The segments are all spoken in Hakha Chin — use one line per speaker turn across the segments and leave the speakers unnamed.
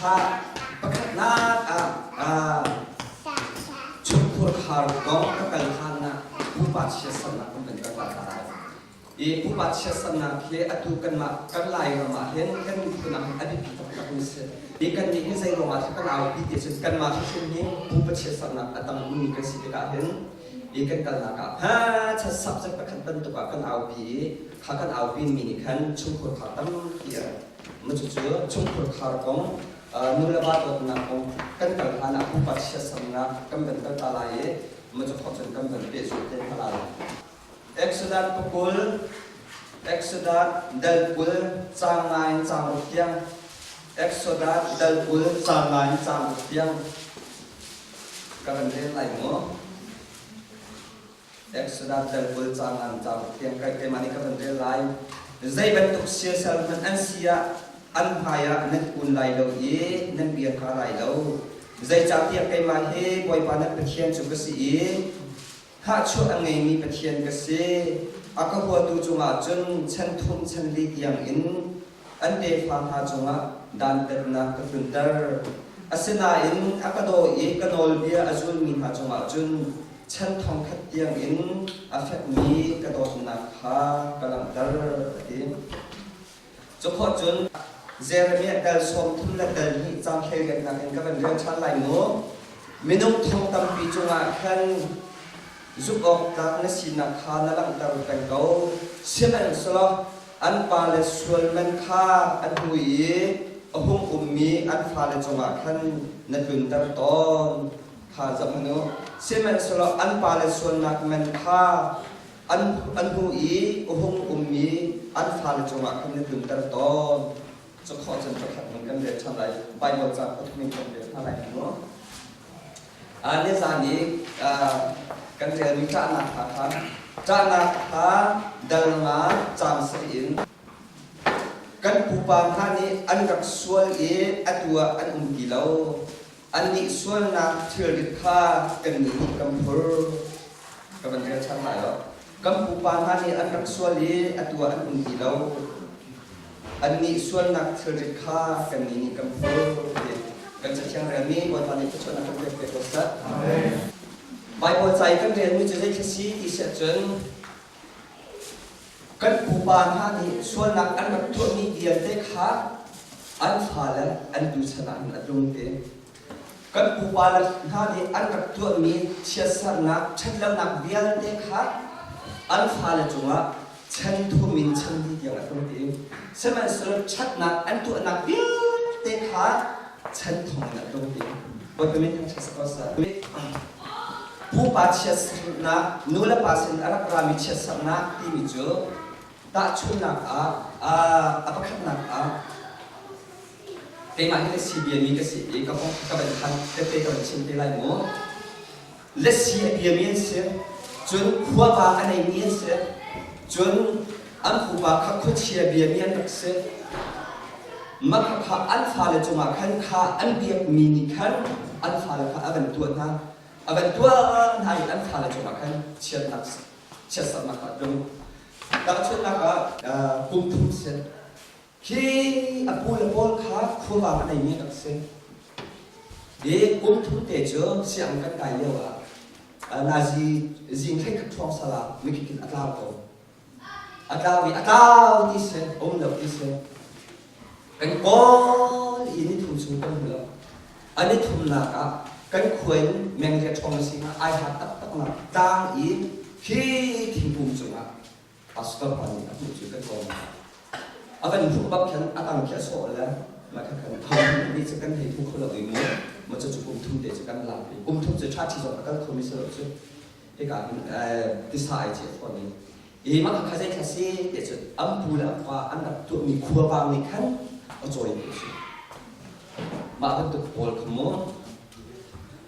Kha pakhatnak ah chungkhur khar kong ka kal hlan ah pupa chiatsernak kan van kal ta lai. I pupa chiatsernak hi atu kanmah kan Lairam ah hin kan miphun ah hin a biapi taktak mi si. I kannih hi zei ruangah kan aupi ti cun kanmah hrimhrim hi pupa chiatsernak a tam mi kan si tikah hin i kan kalnak ah ha chat subject pakhat bantuk ah kan aupi i kha kan aupi mi nih khan chungkhur khar tampi a Ma cucu chungkhur khar kong nu le va dawtnak kong kan kal hlan ah pupa chiatsernak kan van kal ta lai i ma cu thawk cun kan van pehzulh te hna lai. Exodus pakul, Exodus dal 20 caang nga in caang ruk tiang, Exodus dal 20 caang nga in caang ruk tiang ka van rel lai mu. Exodus dal 20 caang nga in caang ruk tiang kai keimah nih ka van rel lai. Zei bantuk siasal hmanh an si ah an hmai ah nan kun lai lo i nan bia hna lai lo. Zeicahtiah keimah hi Bawipa nan Pathian cu ka si i Hnahchuah a ngeimi Pathian ka si. A ka huatu cungah cun chan thum chan li tiangin an tefa hna cungah dantatnak ka tlunter. Asinain a ka daw i ka nawlbia a zulmi hna cungah cun chan thongkhat tiangin a fekmi ka dawtnak kha ka langhter, a ti. Cukhawh cun Jeremiah dal 30 le dal hnih caang 18 in ka van rel ṭhan lai mu. Minung thong tampi cungah khan zumh awk tlak na sinak kha na langhter peng ko. Sihmanhsehlaw an pale sual man kha an hmu i a hung ummi an fale cungah khan na tlunter tawn. Kha zoh hmanh u. Sihmanhsehlaw an pale sualnak man kha an an hnu i a hung ummi an fale cungah khan na tlunter tawn. Cakhawh cun pakhat man kan rel ṭhan lai. Baibal ca pathum in kan rel hna lai mu. Nizan i kan relmi ṭahnak hna kha ṭahnak kha dal nga caang sarih in kan pupa hna nih an rak sual i atu ah an um ti lo. Annih sualnak thilrit kha kannih nih kan phur. Ka van rel ṭhan lai lo. Kan pupa hna nih an rak sual i atu ah an um ti lo. Annih sualnak thilrit kha kannih nih kan phur. Ti kan Cathiang relmi Bawipa nih thluachuahnak kan pek ve ko seh. Baibal ca i kan relmi cu zei thil si ti si ahcun kan pupa hna nih sualnak an rak tuahmi vialte kha an fale an tuchan ah hin a tlung te. Kan pupa hna nih an rak tuahmi chiatsernak, ṭhatlonak vialte kha an fale cungah chan thum in chan li tiang a tlung te. Sihmanhsehlaw ṭhatnak an tuahnak vialte kha chan thong in a tlung te. Bawipa min thangṭhat si ko seh. Pupa chiatsernak, nu le pa sin a rak rami chiatsernak timi cu tahchunhnak ah a pakhatnak ah keimah hi lasi biami ka si i ka kong ka van khan tete ka van chim te lai mu. Lasi a biami an si, cun khuapa a neimi an si, cun an pupa kha khuachia biami an rak si. Mah kha an fale cungah khan kha an biakmi nih khan an fale kha a van tuah hna. A van tuah hna i an fale cungah khan chiatnak chiatsernak kha a tlung. Tahchunhnak ah kum thum si. Khi a pu le pawl kha khuavang a neimi an rak si. I kum thum te cu sianginn kan kai lio ah nazi zing 11 ṭhawng sala mikip in a tlau ko. A tlau i a tlau ti si, a um lo ti si. Kan kawl i ni thum chung kan hmu lo. An i thumnak ah kan khua in mengria ṭhawng a si hnga ai hlat taktaknak tlang i khi thingkung cungah pastor pa nih a hmuh cu kan kawl. A van hmuh bak khan a tang khi a sawh le mah kha khan thawng nih cu kan hei hmu kho lo i mu ma cu cu kum thum te cu kan lak i kum thum cu ṭha ṭhi zong a kal khomi si lo cu hika hin tisa ai ceh fawn i i mah kha zei thla si ti cun an pu le an pa an rak tuahmi khuavang nih khan a cawi mi a si. Mah bantuk pawl kha mu.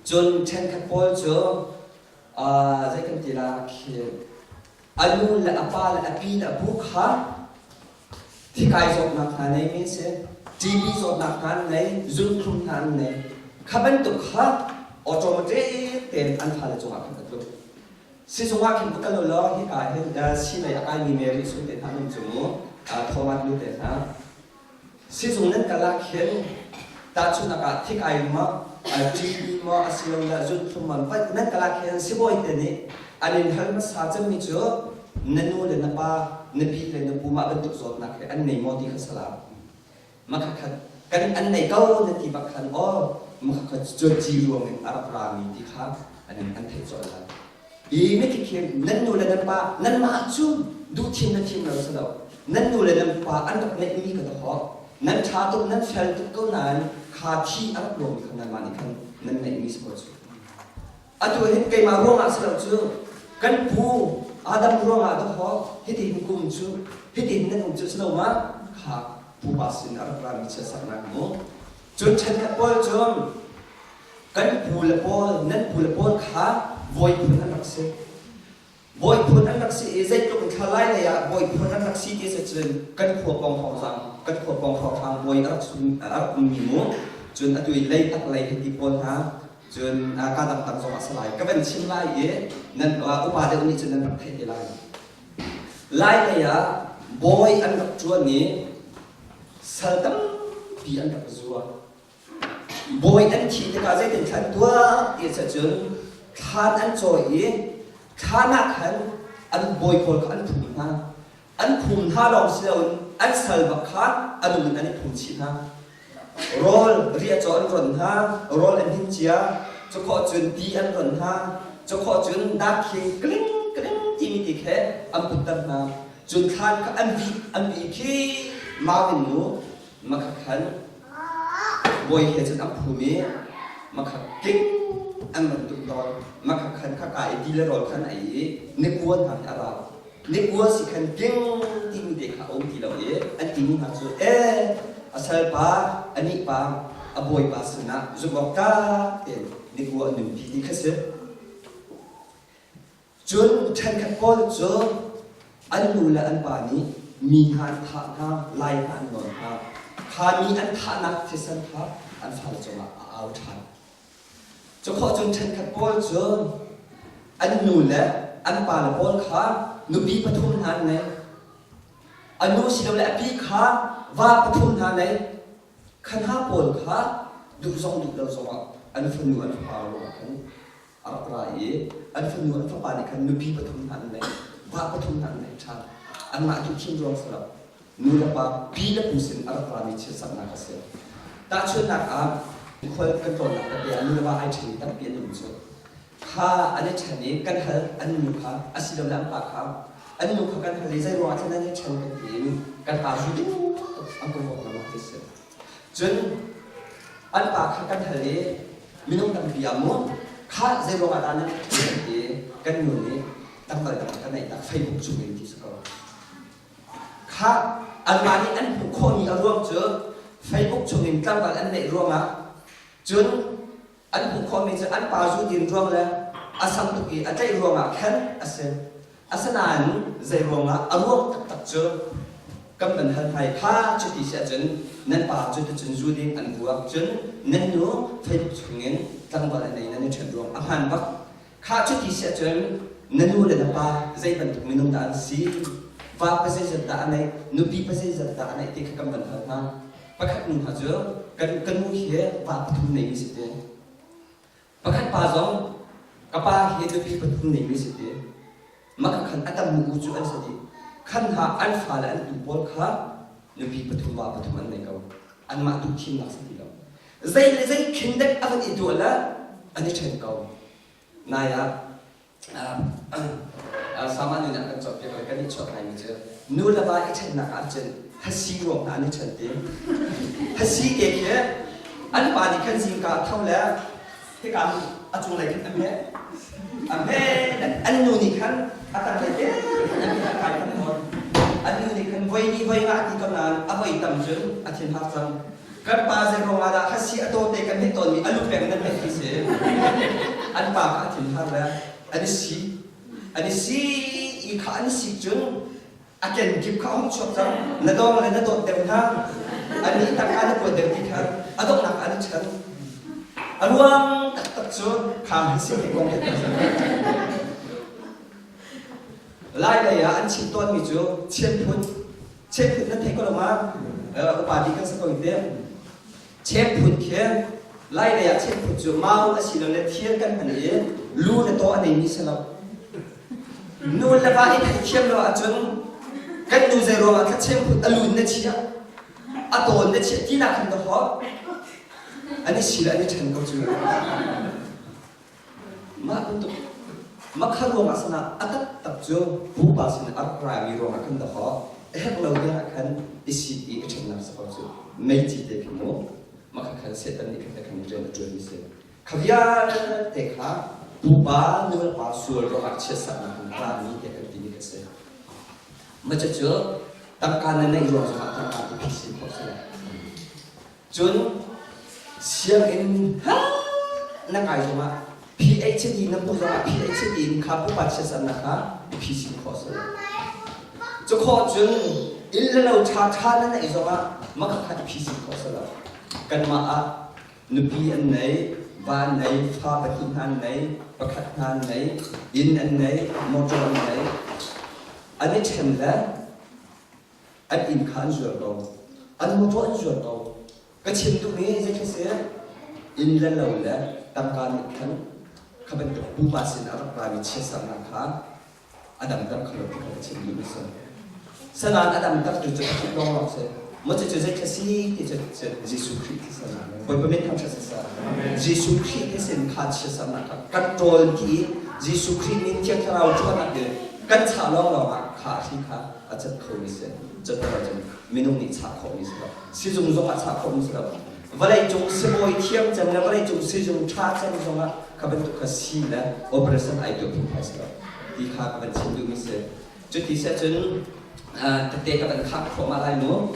Cun ṭhenkhat pawl cu zei kan ti la khi a nu le a pa le a pi le a pu kha thikai zawtnak hna nei mi si, TB zawtnak hna an nei, zunthlum hna an nei. Kha bantuk kha automatic tein an fale cungah khan a tluk. Sizung ah khin va kal u law hika hin sii lei a kaimi Mary Sung te hna nan cung u, Thomas nu te hna. Sizung nan kal ah khin Tahchunhnak ah thikai maw, TB maw asilole zunthlum maw nan kalak hin sibawi te nih an in hal hmasa cemmi cu na nu le na pa, na pi le na pu mah bantuk zawtnak hi an nei maw ti kha salam. Makhakhat kan an nei ko na ti bak khan aw makhakhat cu ci ruang in a rak rami ti kha an an theih colh lai. Hi mithi nan nu le nan pa nanmah cu duh thim na thim lo si lo. Nan nu le nan pa an rak ngeihmi ka dawh. Nan ṭha tuk nan fel tuk ko nain kha thi a rak ruangmi kha nanmah nih khan nan ngeihmi si ko cu. Atu hin keimah ruangah si lo cu kan pu Adam ruangah dawh hitihin kum cu hitihin nan um cu si lo ma kha pupa sin a rak rami chiatsaknak mu. Cun ṭhenkhat pawl cu Kan pu le pawl, nan pu le pawl kha bawi phun an rak si. Bawi phun an rak si i zeitluk in thla lai lei ah bawi phun an rak si ti si cun kan khua pawng hrawnghrang kan khua pawng hrawnghrang bawi a rak sum a rak ummi mu cun atu i leitak lei hiti pawl hna cun ka dangdang zong a si lai ka van chim lai i nan upa deuh nih cun nan rak theih te lai lai lei ah bawi an rak ṭuan i sal tampi an rak zuar Bawi an thih tikah zeitin thlan tuah ti a si ahcun thlan an cawi i thlan ah khan an bawi pawl kha an phum hna. An phum hna lawng si loin an sal bak kha a nung in an i phum chih hna. Rawl riahcaw an ron hna, rawl an hin cia, cukhawh cun ti an ron hna, cukhawh cun darkhing kling kling timi ti khe an putter hna. Cun thlan kha an bih an bih khi mau in nu Makhakhan bawi he cun an phum i makhak tling an van tum tawn. Makhakhan kha ka i ti le rawl khan a ei i nikua hna hi a ra. Nikua si khan tling timi te kha a um ti lo i an timi hna cu ee a salpa a nih pa a bawipa sinah zumh awk tlak tein nikua a nunpi ti kha si. Cun ṭhenkhat pawl cu an nu le an pa nih mi hna an thah hna, lai hna an nawn hna. Kha mi an thahnak thisen kha an fale cungah a au ṭhan. Cukhawh cun ṭhenkhat pawl cu an nu le an pale pawl kha nupi pathum hna an nei. A nu silole a pi kha va pathum hna nei. Kha hna pawl kha duh zong duh lo zongah an fanu an fapa ruangah khan a rak ra i an fanu an fapa nih khan nupi pathum hna an nei va pathum hna an nei ṭhan anmah duh thim ruang si lo nu le pa pi le pu sin a rak rami chiatsaknak a si tahchunhnak ah khual kan tlawnnak tete ah nu le va ai ṭhenmi tampi an um cu kha an i ṭhen i kan hal an nu kha asilole an pa kha an nu kha kan hal i zei ruangah thlen an i ṭhen kan ti in kan pa zu ding tuk an ka vuak lengmang ti si Cun an pa kha kan hal i minung tampi ah mu kha zei ruangah dah nan kan ti kan nu nih tangkal dang kan neih tak Facebook chung in ti si ko. Kha anmah nih an hmuh khawhmi a ruang cu Facebook chung in tlangval an neih ruangah cun An hmuh khawhmi cu an pa zu din ruang le a sam tuk i a tlaih ruangah khan a si. Asinain zei ruangah a ruang taktak cu kan van hal hna i kha cuti si ahcun nan pa cu ticun zu ding an vuak cun nan nu Facebook chungin tlangval a nei nan i ṭhen ruang a hmaan bak. Kha cuti si ahcun na nu le na pa zei bantuk minung dah an si? Va pa zeizat dah a neih? Nupi pa zeizat dah a neih ti kha kan van hal hna. Pakhat nu hna cu kan ka nu hi va pathum neimi si te. Pakhat pa zong ka pa hi nupi pathum neimi si te. Mah khan a tam u cu an si dih. Khan ha an fale an tu pawl kha nupi pathum va pathum an nei ko. Anmah duh thimnak si ti lo. Zei le zei khin dek a van i tuah le an i ṭhen ko. Nai ah Sama nih a kan cawnpiak le kan i chuak ngaimi cu nu le va i ṭhennak ah cun hasi ruang hna an i ṭhen ti. Hasi ke khi an pa nih khan zingka tho le hika a cunglei khan a hmeh. A hmeh an nu nih khan a tanglei te khan a hmeh kai khan tawn. An nu nih khan voi ni voi nga ti ko nain a voi tam cun a thin hak cang. Kan pa zei ruangah dah hasi a tawte kan hmeh tawnmi a lu peng nan hmeh ti si. An pa kha a thinhar le an i si. An i si i kha an i sik cun a kenkip kha a hung chuak cang. Na dawng le na dawt deuh hna. Annih tangka na kuat deuh ti khan a donghnak ah an i ṭhen. A ruang taktak cu kha hasi he kong he Lai lei ah an chim tawnmi cu chianphun Cheukhat nan thei ko lo ma? Upa ti kan si ko te. Chemphut khi Lailei ah chemphut cu mau asilole thir kan hman i lu le taw a neimi si lo. Nu le va i theihthiam lo ahcun kan nu zei ruangah kha chemphut a lun na chiah, a tawn na chiah tinak khan ka hawk. An i si le an i ṭhen ko cu. Mah bantuk makha ruangah sanah a taktak cu pupa sin a rak rami ruangah khan dakaw a herh lo ding ah khan i sit i a ṭhennak si ko cu meici te khi mu makha khan Satan nih khan khan rian a ṭuan mi si. Kha vialte kha pupa nu le pa sual ruangah chiatsaknak in rami te kan timi kha si. Mah cucu tangka na neih ruang zongah tangka ti khi si khawh si. Cun sianginn na kai zongah PhD na hmuh zongah PhD in kha pupa chiatsernak kha phisin khawh si. Cu khawh cun inn le lo ṭha ṭha na neih zongah mah kha phisin khawh si lo. Kanmah ah nupi an nei, va an nei, fa pahnih hna an nei, pakhat hna an nei, inn an nei, motor an nei. An i ṭhen le An inn kha an zuar ko. An motor an zuar ko. Ka chim duhmi zei khi si inn le lo le tangka nih khan kha bantuk pupa sin a rak rami chiatsernak kha a damter kho lo ti kha ka chim duhmi si. Sanan a damter tu cu pakhat lawng lawng si. Maw cucu zei khi si ti cu Jesuh Khrih khi si. Bawipa min thangṭhat si seh. Jesuh Khrih thisen kha chiatsernak kha kan ṭawl ti Jesuh Khrih min Thiang Thlarau ṭhawnnak in kan chah lawnglawng ah kha a hri kha a cat khomi si. Cat ahcun minung nih chah khawhmi si lo. Sizung zong ah chah khawhmi si lo. Vawleicung sibawi thiam cem le vawleicung sizung ṭha cem zongah kha bantuk kha si le operation ai tuah phungphai si lo. Ti kha ka van chim duhmi si. Cuti si ahcun tete ka van khak thluahmah lai mu.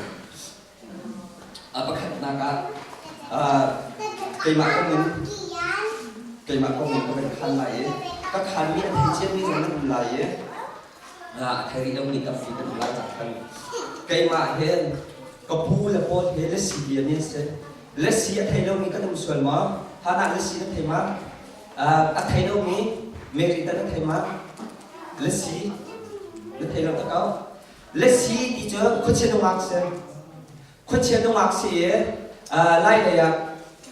A pakhatnak ah keimah kong in keimah kong in ka van khan lai i ka khanmi a thei ciami zong nan um lai i a thei rih lomi tampi kan um lai cak khan keimah hin ka pu le pawl he lasi bia mi an si. Lasi a thei lomi kan um sual maw? Hana lasi na thei ma? A thei lomi Mary ta na thei ma? Lasi na thei lo tak ko. Lasi ti cu khuachia nungak si. Khuachia nungak si i lai lei ah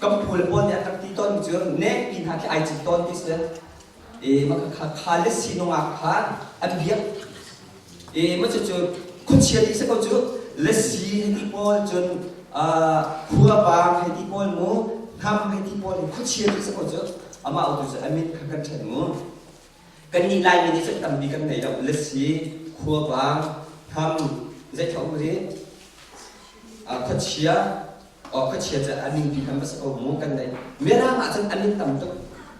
kan pu le pawl nih an rak ti tawnmi cu nek pi hna khi ai cit tawn ti si. I mah kha kha lasi nungak kha an biak. I mah cucu khuachia ti si ko cu lasi hei ti pawl cun khuavang hei ti pawl mu hnam hei ti pawl khuachia ti si ko cu amah tu cu a min kha kan ṭhen mu. Kannih Laimi nih cun tampi kan ngei lo. Lasi, khuavang, hnam, zeithla um rih? Khuachia, khuachia cu a ningpi khan va si ko mu kan nei. Mirang ah cun a min tam tuk.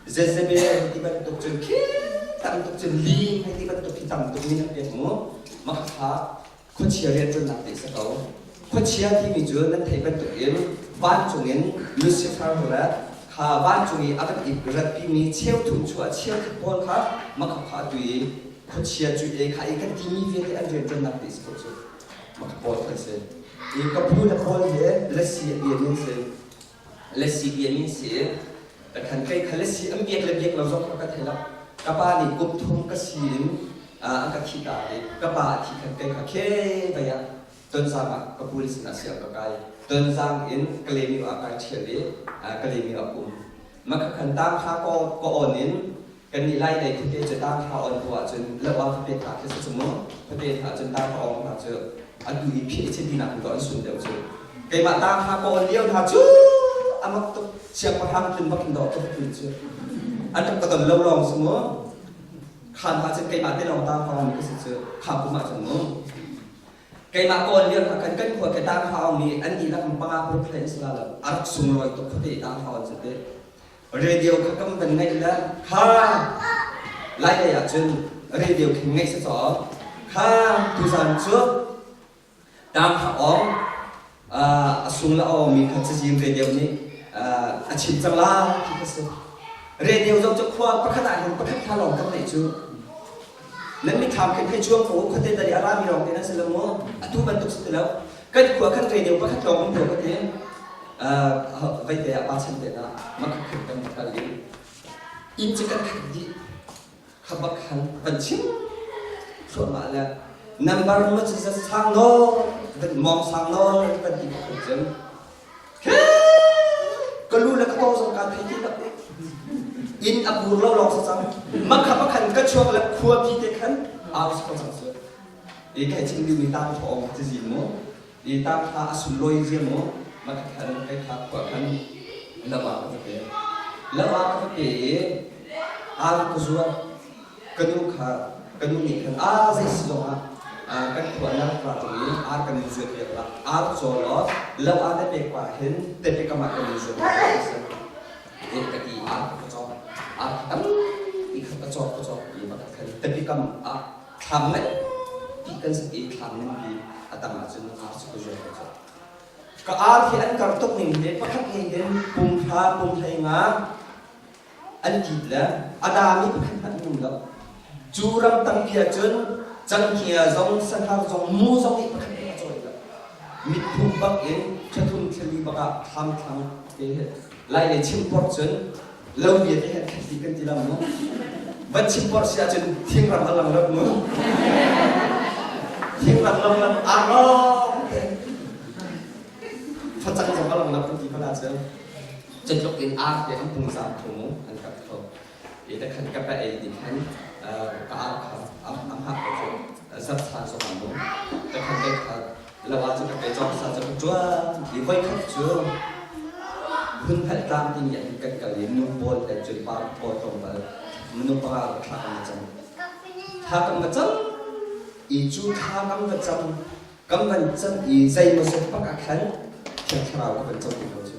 Jezebel ti bantuk cun khi tam tuk cun ling hei ti bantuk khi tam tuk min an pek mu. Mah kha Khuachia rianṭuannak te si ko. Khuachia timi cu nan theih bantukin vancung in Lucifer le kha vancung i a van i ratpimi cheuthum chuah cheukhat pawl kha makha kha atu i khuachia cu e kha i kan timi vialte an rianṭuannak te si ko cu makha pawl kha si. I ka pu le pawl he lasi a bia min si. Lasi bia min si. Khan kei kha lasi an biak le biak lo zong kha ka thei lo. Ka pa nih kum thum ka si in an ka thi ta i ka pa a thi khan kei kha khe vai ah Tonzang ah ka pu le sinah siang ka kai. Tonzang in Kalaymyo ah kai ṭhial i Kalaymyo ah um. Mah kha khan tang hra ka ka on in kannih lai lei khuate cu tang hra on hnu ahcun lo ah khuate hna khi si cu mu khuate hna cun tang hra ong hna cu atu i phih chin tinak in an sun deuh cu keimah tang hra ka on lio hna cu a mak tuk siangpahrang tlun bak in dawh ka tlun cu an rak ka don lo lawng si mu khan ah cun keimah te lawng tang hra mi ka si cu kha kum ah cun mu keimah ka on lio hna khan kan khua ke tang hra ong mi an dihlak in panga paruk hlei an si la lo a rak sunglawi tuk khuate tang hra on cu te radio kha kan van ngaih le kha lai lei ah cun radio khin ngaih si caw kha tuzan cu tang kha ong a sung le a ong mi kha cazin radio nih a chim cang la ti kha si radio zong cu khua pakhat ah hin pakhat hna lawng kan neih cu nan mitthlam khin hei chuang ko khuate tali a rami lawng te nan si lo mu atu bantuk si ti lo kan khua khan radio pakhat lawng um ko ka ti veite ah pa chan te na makhat kan kal i inn cu kan khat dih kha bak khan van chim thluahmah le number ma cu sang nawl van mong sang nawl van ti khat cun. Ka lu le ka taw zong kaa thei ti lo. Inn a bur lo lawng si cang. Makha pakhan ka chuak le khua pi te khan au si ko cang su. I kai chim ding mi tang thawng ti zin mu. I tang thla a sunlawi zia mu. Makha khan kai kha khua khan lama ka va pe. Lama ka va pe i ar ka zuar. Ka nu kha ka nu nih khan a zei si zong ah kan khua na rak ra tung i ar kan in zuat piak la ar caw law lo ah na pek pah hin tepe kam ah kan in zuat piak si eh ka ti ar ka cawk ar tampi kha ka cawk ka cawk i pakhat khan tepi kam ah thlam nganpi kan sak i thlam nganpi a tang ah cun ar cu ka zuat ka cawk ka ar hi an kar tuk ning he pakhat ning hin pum hra pum hlei nga an tit le a dami pakhat hmanh an um lo. Cu ram tampi ahcun canghngia zong sanghar zong mu zong nih pakhat hmanh a cawi lo. Mitphu bak in thla thali bak ah thlam thlang te he lai le chimporh cun lo bia te he khat dih kan ti lo mu. Van chimporh si ahcun thingram a lang lo mu. Thingram lo lam aa lawng te. Facang zong a lang lo kan ti ko ahcun. Cutluk in ar te an pungzam kho mu an kap kho. I ta khan ka pa ei ti khan ka ar kha am am hak ko cu zat sa zong am mu. Ta khan kai kha lawa cu ka pe cawk sa cu ka tuan i voi khat cu hun phalh tlang ti ni an kan kal i nu pawl le cun pa pawl tlawmpal minung panga thla kan va cam. Thla kan va cam i cu thla kan va cam Kan van can i zeimawzat bak ah khan Thiang Thlarau ka van co ti ko cu.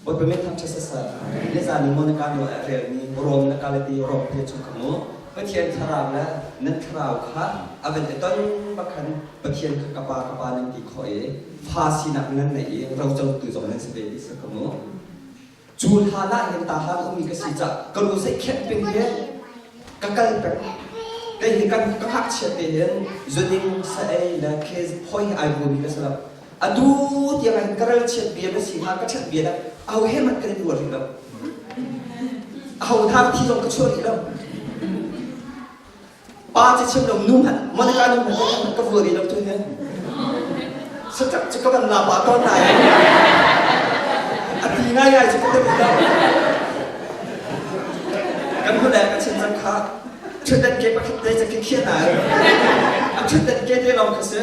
Bawipa min thangṭhat siseh, nizan i Monica nu a relmi Rom na Galati Rom te chung kha mu Pathian Thlarau le nan thlarau kha a van i ton bak khan Pathian kha ka pa ka pa nan ti khawh i fa sinak nan neih i rocotu zong nan si ve ti si kha mu. Cu hlan ah hin ta hlan ummi ka si cah ka lu zei khenh ping hi ka kal peng. Kei hi kan ka ngakchia te hin zuning sa ei le khe hoi hi ai vuami ka si lo. Atu tiang hin ka ral chiat bia na si hnga ka ṭhat bia dah aho he hmanh kan i ruah rih lo. Aho thar thi zong ka chuah rih lo. Pa cu chim lo nu hmanh Monica nu hmanh hmanh ka vua rih lo tu hi. Satak cu ka van la pa tawn nai. A ti ngai ngai cu ka ti lo. Kan hnu le ka chim cang kha ṭhutdan ke pakhat te ca khi khiah nai. A ṭhutdan ke te lawng kha si.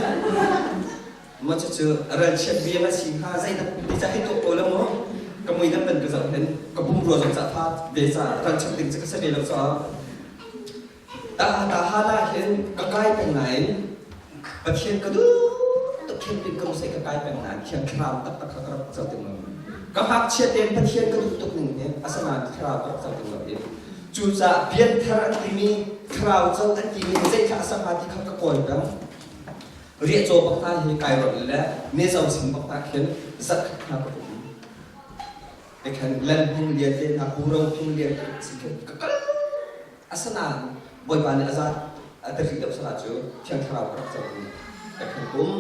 Maw cucu ralchiat bia na si hnga zeidah ti ca hei tuah ko la mu. Ka mui nan ban ka zoh hin ka pumrua zong ca tha ve ca ralchiat ding cu ka si ve lo caah Ta ta han ah hin ka kai peng nain Pathian ka duh tuk khin pin ka musai ka kai peng nain Thiang Thlarau taktak kha ka rak co ting lo. Ka ngakchia tein Pathian ka duh tuk ning hi asinain Thlarau ka rak co ting lo i cucaah pianthar an timi Thlarau co an timi hi zei kha a sak hnga ti kha ka kawl peng. Riahcaw bak hna hi kai rawnh le Mizo sin bak hna khin zarh khat hna ka um. Ekhan Lan Hmung Lian te hna Pu Ro Hmung Lian te si khin ka kal Asinain Bawipa nih a zat a ti rih lo sala cu Thiang Thlarau ka rak co i ka khan pum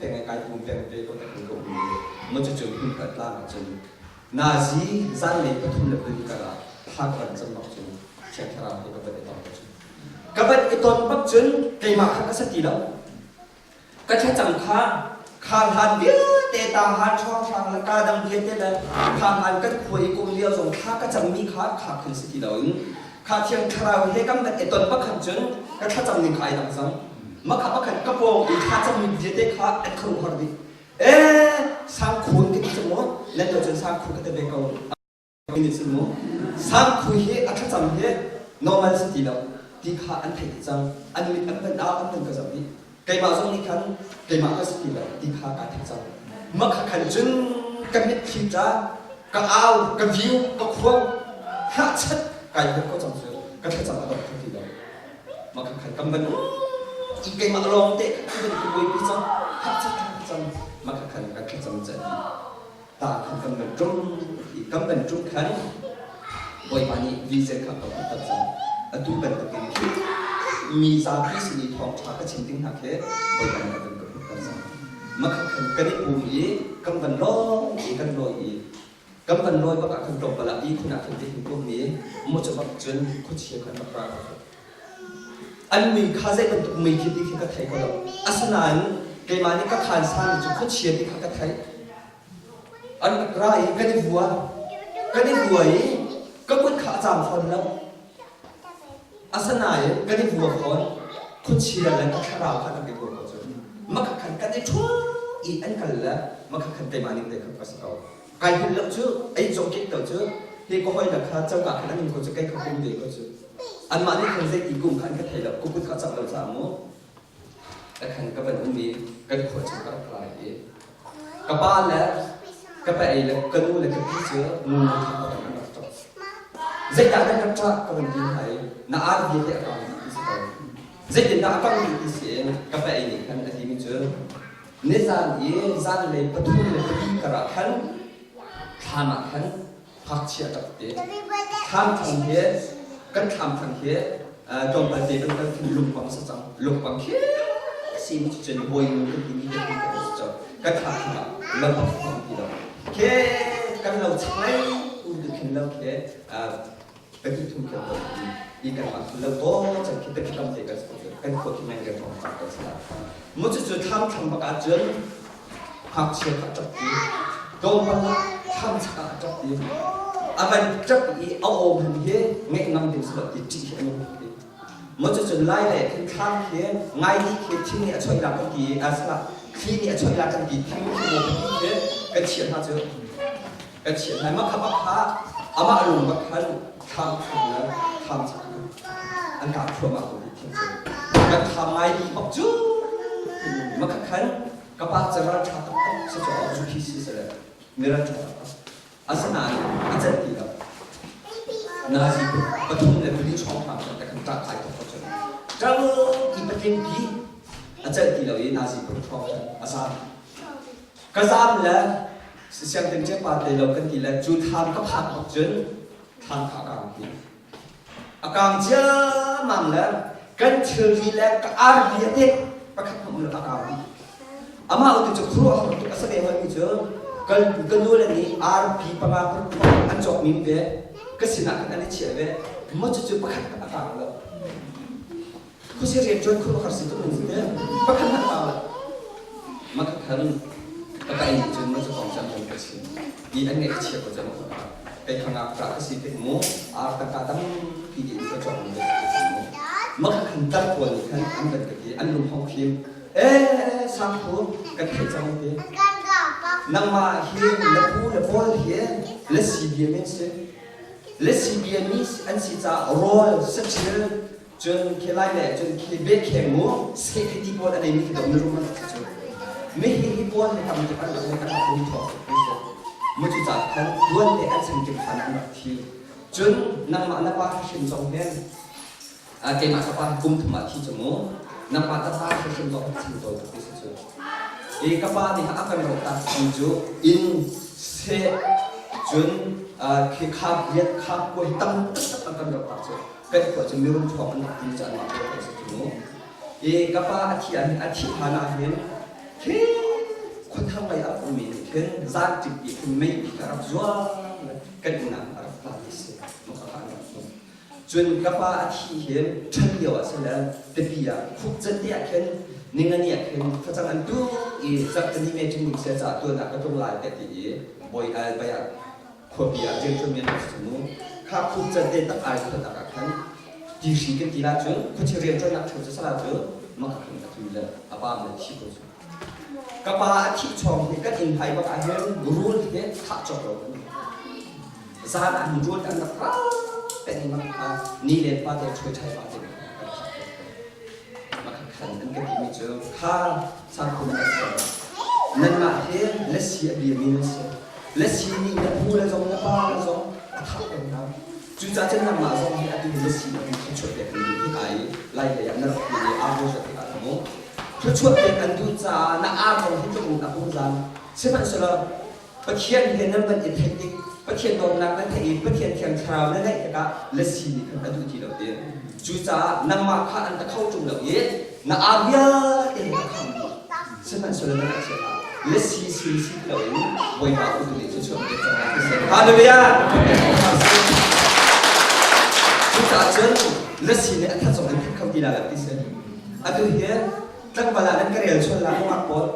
peng i kai pum peng ve ko ta khan ka um i maw cucu hmun ka tlang ahcun nazi zanlei 3 le 4 kar ah thla ka van cam bak cun Thiang Thlarau he ka van i tong cun ka van i ton bak cun keimah kha ka sa ti lo Ka thlacam kha kha hlan vialte ta han ṭhawnghrang le ka dang vialte le kha hlan kan khua i kum lio zong thla ka cammi kha kha khan si ti loin kha Thiang Thlarau he kan van i ton bakhan cun ka thlacam ning kha ai dang cang. Mah kha bakhan ka pawng i thlacammi vialte kha an khuaruahhar dih. Ee sangkhun ka ti cu maw nan to cun sangkhun ka ti ve ko. Nih cun mu sangkhu hi a thlacam hi normal si ti lo ti kha an theih dih cang an mit an van au an van ka zoh dih keimah zong nih khan keimah ka si ti lo ti kha kaa theih cang mah kha khan cun ka mitthli tla ka au ka viu ka khuang hnahchat kai hmuh ko cang cu ka thlacam a dong kho ti lo mah kha khan kan van i keimah lawng te khan kan van i buaipi cang hnahchat cang mah kha khan ka thlacam ca dih ta khan kan van ṭum i kan van ṭum khan Bawipa nih vision kha ka hmuh tak cang. Atu bantukin khi mi zapi sin i thawngṭha ka chim ding hna khi Bawipa nih a van ka hmuh tak cang. Makhat khan kan i pum i kan van lawng i kan lawi i kan van lawi bak ah khan tlawmpal ah ihkhun ah khan ti hin pum i maw cu bak cun khuachia khan rak ra An mui kha zei bantuk mui khi ti khi ka thei ko lo. Asinain keimah nih ka khaan sami cu khuachia ti kha ka theih. An rak ra i kan i vua. Kan i vua i ka kut kha a caam fawn lo. Asinain kan i vua fawn. Khuachia le ka thlarau kha kan i vua ko cu. Maka khan kan i ṭhua i an kal le maka khan keimah ning te kha ka si ko. Kai hngilh lo cu, ei cawk kek lo cu, hi ka hawi le kha coka khan an um ko cu, kei kha kum ve ko cu. Anmah nih khan zeiti kum kha an ka thei lo, ka kut kha cak lo caah mu. Ka khan ka van um i kan khua cu ka rak lai i ka pa le ka pa ei le ka nu le ka pi cu ngu kha ka van rak ṭap. Zeidah nan rak ṭah ka van ti hna i na ar vialte a kang dih ti si ko. Zeitindah a kang dih ti si in ka pa ei nih khan a timi cu Nizan i zanlei 3 le 4 karah khan thlam ah khan ngakchia ṭap te thlam thang he kan thlam thang he tlawmpal te kan kal khin lungpang sa cang lungpang khi si mi cun bawi nu kan timi kan ti kan si cang kan thlam thang ah lo bak thang ti lo ke kan lo chaklei u tu khin lo ke pahnih thum kan ton i kan mah lo to chan khi tak tam te kan kan khua khi men kan thong kan sa mu cu cu thlam thlam bak ah cun ngakchia kha ṭap ti tlawmpal ah thlam chak ah ṭap ti a van ṭap i a aw hman hi ngeih ngam ding si lo ti ṭih hi an um ti mu cu cun lai le khin thlam khi ngai ni khi thing nih a choih la kan ti a sala thli nih a choih la kan ti thing khi maw khi kan chiah hna cu Kan chiah hna. Mah kha bak kha amah lung bak khan thlam thlam le thlam chak an kah thluahmah ko ti thing cu. Kan thlam ngai dih bak cu. Mah kha khan ka pa cu ral ṭha taktak si cu zu khi si sele mi ral ṭha taktak. Asinain a celh ti lo. Nazi 3 le 4 hrawng hna khan kan ṭah kai tuk ko cu. Ṭang i patling pi a celh ti lo i nazi paruk hrawng khan a zaam. Ka zaam le sianginn pa te lo kan ti le cu thlam ka phak bak cun thlam kha a kang ti. A kang ciammam le kan thilri le ka arpi a tek pakhat hmanh um lo a kang dih. Amah uti cu khuaruahhar tuk a si ve hoi mi cu ka ka nu le nih arpi panga paruk an cawk mi ve ka sinah khan an i chiah ve maw cucu pakhat a kang lo. Khuasi rian ṭuan khuaruahhar si tuk in si te. Pakhat hmanh pau lo. Maka khan ka ka in cun ma cu kong cang kan ka chim. I an ngaih chia ko cang ka kei kha ngakṭah ka si tik mu ar tangka tampi di in ka cawk mi ka si mu. Maka khan tar pawl nih khan an van ka ti an lung hong fim. Eh sangphu kan theih cang ti. Nangmah hi na pu le pawl hi le si bia men si. Le si bia mi an si caah rawl saṭil Cun khi lai le cun khi biakkheng mu seh khi ti pawl a neimi khi dawh mirum an rak si cu. Mihi hi pawl hi tam tuk an rak nei an rak um thawk ti si. Mu cu ca khan tuan te an chan tik khan an rak thi. Cun nangmah na pa hrim zong hin keimah ka pa hi kum thum ah thi cu mu. Nangmah ta pa hrim zong hi chan tawi tuk ti si cu. I ka pa nih a kan rawk tak mi cu inn seh cun khi khap riat khap kuai tam taktak an kan rawk tak cu. Kan khua cu mirum ṭhawng an rak ti cu anmah pawl kan si cu mu. I ka pa a thi ah hin a thih hlan ah hin khi khuathang lei ah ummi nih khin zan ṭik i khin mei ka rak zuang le kan inn ah a rak tla ti si maka kha an rak hmuh. Cun ka pa a thi hin ṭhan lio ah sile tipi ah khuk can te ah khin ningani ah khin facang an tuk i zarhteni meeting ning sia caah tuan ah ka tlung lai tiah ti i bawi al bai ah khuapi ah rianṭuanmi an rak si mu. Kha khuk can te tak ai khuatak ah khan tihri kan ti la cun khuachia rianṭuannak ṭheu cu sala cu maka khan a tlu le a pa le thi ko cu. Ka pa a thih chawng hi kan inn hmai bak ah hin rul hi thah cawk lo kan Zan ah hin rul kan rak ra peng mak kha ni len pa te ṭhuai ṭhai pa te kan thah Maka khan an ka timi cu kha sangkhum an si. Nanmah hi lasi a biami nan si. Lasi nih na pu le zong na pa le zong a thah peng hna. Cucaah cun nangmah zong hi atu lasi a bi thluachuah pek an duh hika i lai lei ah na rak ti i aa zat tikah ka mu. Thluachuah pek an duh caah na ar zong hi tluk in a hung zam. Sihmanhsehlaw Pathian he nan van i theih tik Pathian dawtnak na theih i Pathian thiang thlarau na neih tikah lasi nih khan a duh ti lo ti. Cucaah nangmah kha an ta kho ṭung lo i na aa vialte he a kham dih. Sihmanhsehlaw na ngaihchiat ah lasi sin si ti loin Bawipa utu nih thluachuah pek cang lai ti si. Hallelujah! Cucaah cun lasi nih a that zong an that kho ti lai lo ti si. Atu hi tlangval ah nan ka rel sual la nungak pawl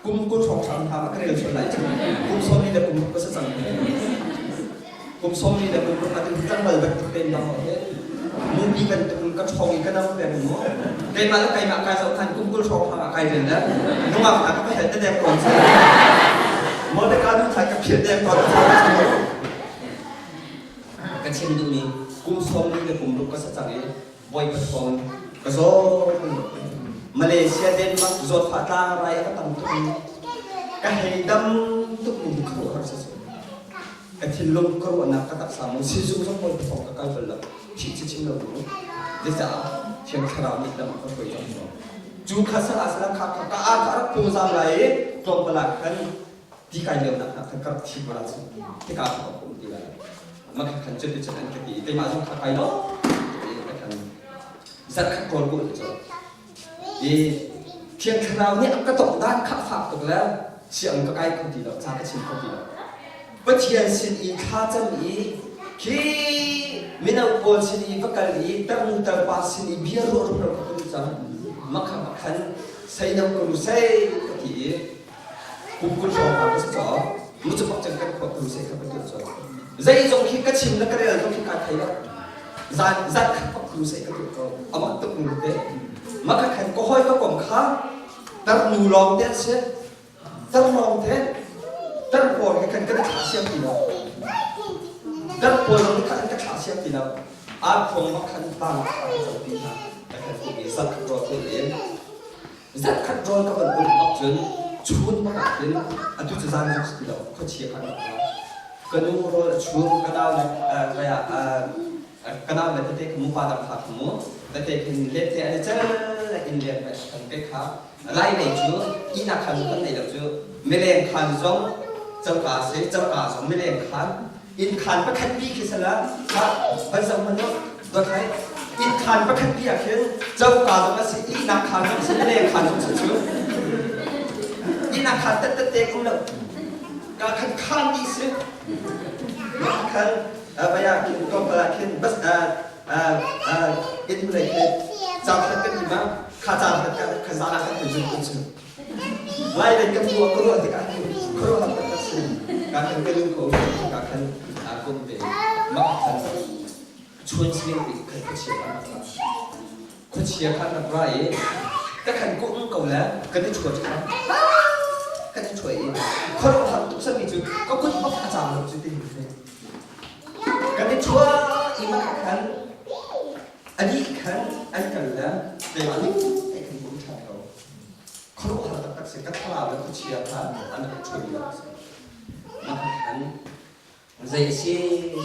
kum 20 hrawng hram ah ka rel sual lai cu kum sawmi le kum ka si cang. Kum sawmli le kum ruk atu tlangval bantuk tein dang he mupi bantuk in ka ṭhawng i ka nam peng mu. Keimah le keimah kai zoh khan kum 20 hrawng hrang ah kai rian le nungak hna ka pahel te deng tawn si. Mordecai nu thai ka philh deng tawn Ka chim duhmi kum sawmli le kum ruk ka sa cang i Bawipa thawng ka zaw. Malaysia Denmark zawtfah tlangrai a ka tam tuk i ka hei dam tuk mi hi khuaruahhar si si. Ka thinlung ka ruahnak ka taksa mu sizung zong Bawipa thawng ka kal bal lo. Thih ci chim lo mu. Zeicah Thiang Thlarau nih lam a ka hruai cang mu. Cu kha sal ah sala kha kha ka aa ka rak pungzam lai i tlawmpal ah khan ti kai lio nak khan ka rak thi ko la cu hika ka um ti lai ma kha khan cu ti cun an ka ti keimah zong kha kai lo ka khan zarh khat kawl bu cu i thiang thlarau nih a ka tok dan kha fak tuk le siang ka kai kho ti lo ca ka chim kho ti lo Pathian sin i thla cam i khi mino pawl sin i va kal i tarnu tarpa sin i bia ruah rumro ka kun cang makha makhan sei no ka ru sei ka ti i Kum 20 hrawng hna ka si caah mucubak cun kan khua tu se kha ka tuah colh. Zeizong khi ka chim le ka rel zong khi kaa thei lo. Zan zan khat pak tu se ka tuah ko. Amah tuk nu te. Maka khan ka hawi ka kom kha tar nu lawng te an si. Tar lawng te. Tar pawl he khan kan thlah siam ti lo. Tar pawl zong khan kan thlah siam ti lo. Ar khuang bak khan tang kha ka cang ti hna. Ka khan kum i zan khat rawl thul in Zarhkhat rawl ka van ulh bak cun chun bak ah khin atu cu zan zong si ti lo khuachia khan rak ra. Ka nu rawl a chum ka nau le ka nau le tete kha mu pa dang kha kha mu tete khin let te an i cel le inn leng pe kan pe kha lai lei cu ihnak khan kan nei lo cu mileng khan zong coka si coka zong mileng khan Inn khaan pakhat pi khi sala kha van zoh hmanh u dot hai inn khaan pakhat pi ah khin coka zong a si ihnak khaan zong a si leng khaan zong si cu ihnak khaan tet te um lo ka khan khaan dih si khan baya khin tlawmpal ah khin bas inn lei khi cang khat kan ima kha cang khat kha zan ah khan kan zun kun cu Lai lei kan ruah ka ruah tikah hin khuaruahhar taktak si. Ka khan ka nu ko ka khan aa kum ve. Mah khan chuan siling ti khan khuachia khan rak ra. Khuachia khan rak ra i ka khan kum ko le kan i chuah khan kan i chuah i khuaruahhar tuk sami cu ka kut bak a caang lo cu ti hin kan i chuah i mah khan ani khan an kal le keimah ning te khan kum ṭhan ko. Khuaruahhar taktak si ka thlarau le khuachia kha an rak ṭhuan lo si. Mah khan zei a si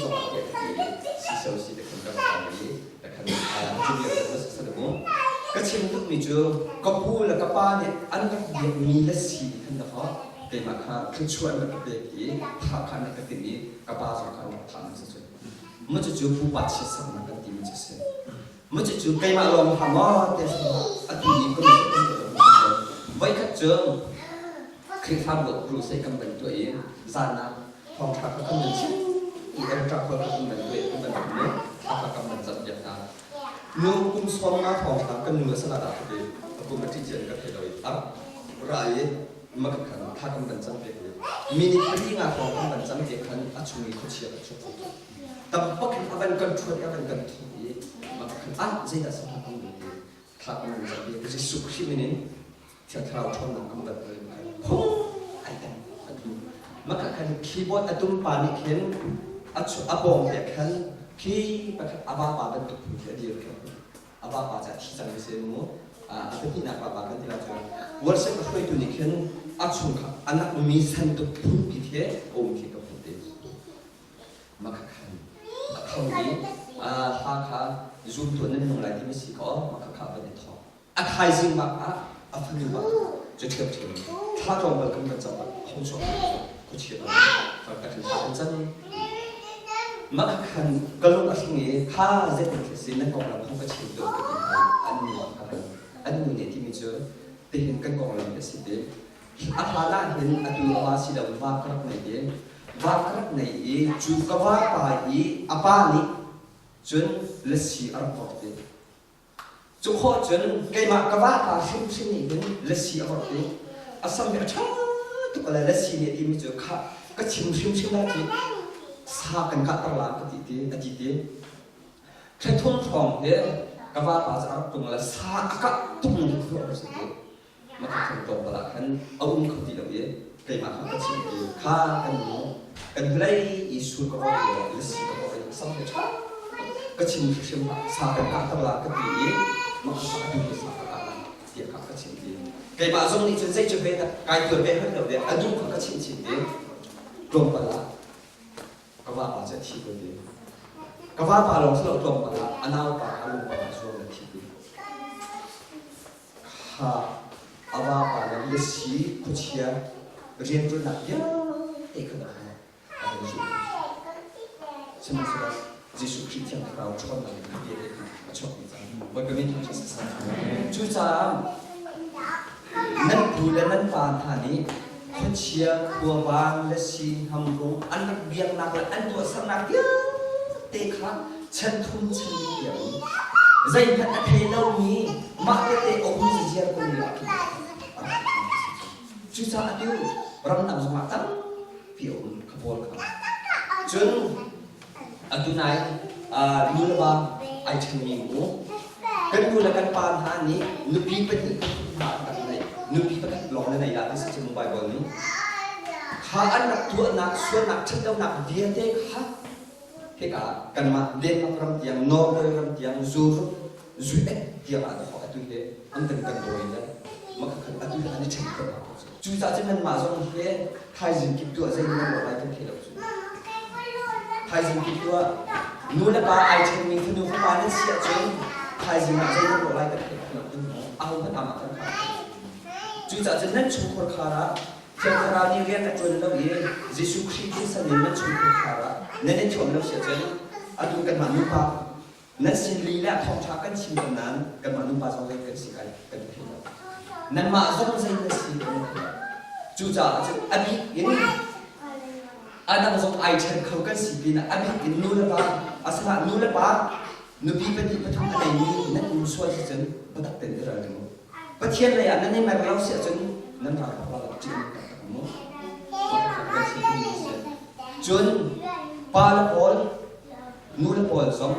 zong ah tiah ka ti i si so si te khan ka rak i ka khan cu lio te sa sa mu. Ka chim duhmi cu ka pu le ka pa nih an rak biakmi le si khan dakaw keimah kha thluachuah an rak ka pek i tha kha an rak ka timh i ka pa zong kha an rak thah mi si cu. Mu cucu pupa chiatsaknak kan timi cu a si. Mu cucu keimah lawng hlah maw ti atu i ka mi kan tuah Voikhat cu Khrihfabu crusade kan van tuah i zan ah thawngṭha kha kan van chim i Ertra khua kha kan van tuah i kan van um i thla kha kan van campiak hna. Nu kum 50 thawngṭha kan nu a sana dah ka ti a kum a ṭih cian ka thei lo i a ra i makhat khan thla kan van campiak i minute pali nga hrawng kan van campiak khan a chung i khuachia ka chuak tampak in a van kan ṭhuat i a van kan thawh i makhat khan ah zeidah sa kan van ti thla kan van campiak Jesuh Khrih min in Thiang Thlarau ṭhawnnak kan van hal khan phung ai dang a tu makhat khan keyboard a tum pa nih khin a a pawng te khan khi pakhat a vapa bantuk phun khi a dir khan a vapa cu a thi cang mi si mu a pahnihnak vapa kan ti lai cu worship a hruaitu nih khin a chung kha anak mi san tuk phunpi khi a um khi ka hmuh te makha khan a tho i hla kha zoom tuah nan nung lai timi si ko makha kha van i thawk a thaizing bak ah a fanu bak cu ṭhiamṭhiam thla tlawmpal kan kan cam ah hong chuak khuachia bang ka khan an can mah khan ka lung a hring i kha zeitin khi si nan konglam hong ka chim deuh ka ti hna an nu ah ka an nu nih timi cu tihin kan konglam a si te a hlan ah hin atu a va si lo va ka rak nei te va ka rak nei i cu ka va pa i a pa nih cun lasi a rak vok te Cu khawh cun keimah ka vapa hrimhrim nih hin lasi a vorh i a sam hi a ṭha tuk le lasi nih a timi cu khah ka chim hrimhrim lai ci. Sa kan kahter la ka ti ti a ti ti. Thlathum hrawng hi ka vapa cu a rak tung le sa a kah tung ni khu a si ti. Makha tlawmpal ah khan a um kho ti lo i keimah kha ka chimh i kha kan nu kan hnulei i sul ka vorh i lasi ka vorh i sam he ṭha ka chim hrimhrim sa kan kahter la ka ti i makha kha atu hi sa ka kah la tiah kha ka chimh ti. Keimah zong nih cun zei cu ve dah kai tuar ve hmanh lo ve a duh kha ka chimh chin ti. Tlawmpal ah ka vapa cu a thi ko ti. Ka vapa lawng si lo tlawmpal ah a naupa a lungpa ah zuam a thi ti. Kha a vapa le lasi khuachia rianṭuannak vialte kha dah a hei zulh. Sihmanhsehlaw Jesuh Khrih Thiang Thlarau ṭhawnnak in kha vialte kha a chuak dih cang. Bawipa min thangṭhat si seh. Cucaah nan pu le nan pa hna nih khuachia, khuavang, lasi, hnamrung an rak biaknak le an tuahsernak vialte kha chan thum chan li tiang zeihmanh a thei lomi mah tete a um ziar ko mi ah khin a rak Cucaah atu ramdang zongah tampi a um kha pawl kha. Cun atu nai nu le va ai ṭhenmi mu kan nu le kan pa hna nih nupi pahnih hna an rak neih nupi pakhat lawng na nei la ti si cu mu Bible nih kha an rak tuahnak sualnak ṭhatlonak vialte kha hika kanmah Denmark ram tiang Norway ram tiang Europe US tiang ah dawh atu hi an kan kan dawi le makha atu hi an i ṭhen khawh cucaah cun nanmah zong hi thaizing kip tuah zei nan lawh lai kan thei lo cu thaizing kip tuah nu le pa ai ṭhenmi fanu fapa nan si ahcun thaizing ah zei nan lawh lai kan thei lo aho hmanh amah kan khar cucaah cun nan chungkhar khar ah Thiang Thlarau nih rian a ṭuan lo i Jesuh Khrih thisen in nan chungkhar khar ah nan i thuam lo si ahcun atu kanmah nupa nan sin lila thawngṭha kan chim ko nain kanmah nupa zong zei kan si kai kan thei lo. Nanmah zong zei na si kan thei lo. Cucaah cun a bik in a dang zong ai ṭhen kho kan si pinah a bik in nu le pa asilah nu le pa nupi pahnih pathum a neimi nan um sual si cun biatak tein i ral u. Pathian lei ah nan i mer lo si ahcun nan ralkap la ṭih nan taktak mu. Cun pa le pawl, nu le pawl zong